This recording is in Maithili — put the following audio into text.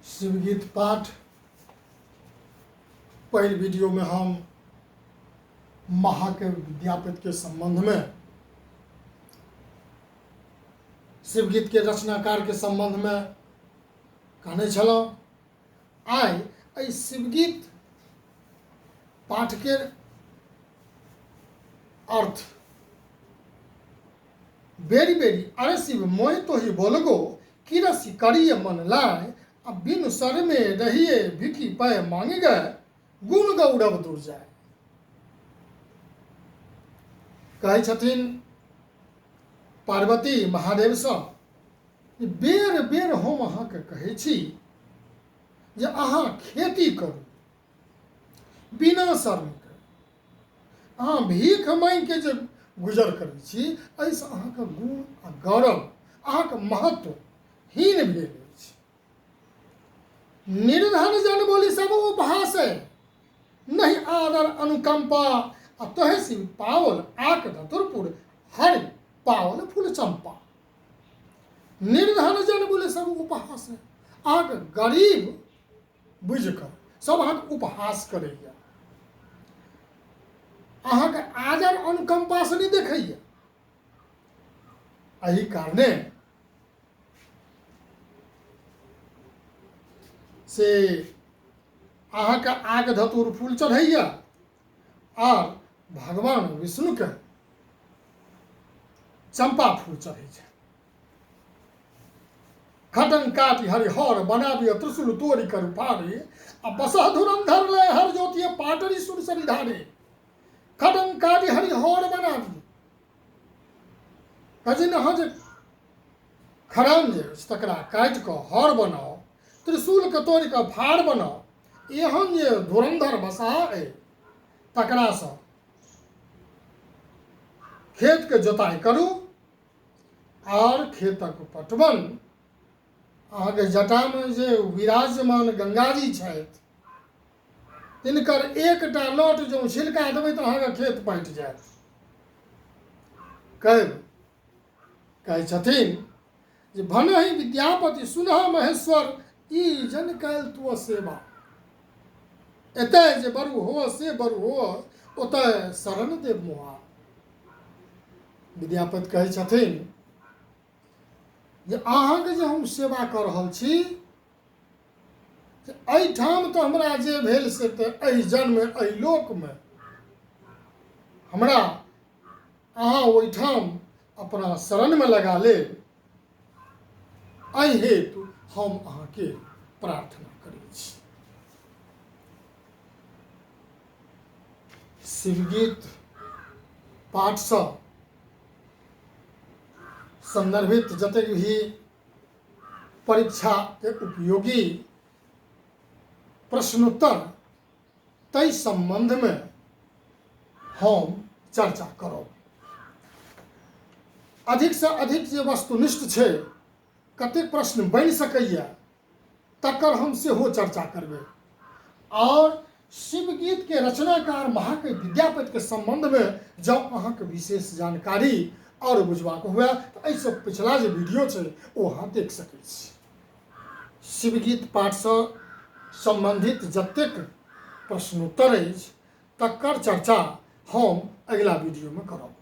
शिवगीत पाठ पहिल वीडियोमे हम महाकवि विद्यापतिके सम्बन्धमे शिवगीतके रचनाकारके सम्बन्धमे कहने छलहुँ। आइ एहि शिवगीत पाठके अर्थ बेरी बेरी अरे शिव मोहि तोहि बोलगो किरसि करिय मन लाय आ बिनु सर में रहिए भिखी पय मांग गए गुण गौरव दूर जाय। कहै छथिन पार्वती महादेवसँ बेर बेर हम अहाँके कहै छी जे अहाँ खेती करू बिना शर्मके, अहाँ भीख माँगिके जे गुजर करै छी एहिसँ अहाँके गुण आ गौरव अहाँके महत्व हीन भेल अछि। निर्धन जन बोली सब उपहास है नहीं आदर अनुकंपा आ तोहे सिंह पावल आक धतुरपुर हरि पावल फूल चंपा। निर्धन जन बोले सब उपहास है, अहाँके गरीब बुझि कऽ सब अहाँके उपहास करैया, अहाँके आदर अनुकंपासँ नहि देखैया। एहि कारणे से अहाँके आग धतूर फूल चढ़ैया आर भगवान विष्णुके चंपा फूल चढ़ै छै। खटन काटि हरिहर बनाबिय त्रिशूल तोड़ि कर उपारे आ बसह धुरंधर लय हर ज्योतिय पाटरी सुरसरी धारे। खटन काटि हरिहर बनाबिय कहै अहाँ जे खरान जे अछि तकरा काटि कऽ हर बनाउ, त्रिशूलके तोड़ि कऽ फाड़ बनाउ, एहन जे धुरंधर बसहा अइ तकरासँ खेतके जोताइ करू आर खेतक पटवन अहाँके जटामे जे विराजमान गंगाजी छथि तिनकर एकटा लट जँ छिलका देबै तऽ अहाँके खेत पाटि जायत। कहै छथिन जे भनहि विद्यापति सुनह महेश्वर ई जन कैल तुअ सेवा, एतय जे बरु हो से बरु हो ओतय शरण देव मोहा। विद्यापति कहै छथिन जे अहाँके जे हम सेवा कऽ रहल छी एहिठाम तऽ हमरा जे भेल से तऽ एहि जन्म एहि लोकमे हमरा अहाँ ओहिठाम अपना शरणमे लगा लेब, एहि हेतु हम अहाँके प्रार्थना करै छी। शिवगीत पाठसँ संदर्भित जतेक भी परीक्षाके उपयोगी प्रश्नोत्तर ताहि सम्बन्धमे हम चर्चा करब। अधिकसँ अधिक जे वस्तुनिष्ठ छै कतेक प्रश्न बनि सकैए तकर हम सेहो चर्चा करबै। आओर शिवगीतके रचनाकार महाकवि विद्यापतिके सम्बन्धमे जँ अहाँके विशेष जानकारी आओर बुझबाक हुए तऽ एहिसँ पिछला जे वीडियो छै ओ अहाँ देख सकै छी। शिवगीत पाठसँ सम्बन्धित जतेक प्रश्नोत्तर अछि तकर चर्चा हम अगिला वीडियोमे करब।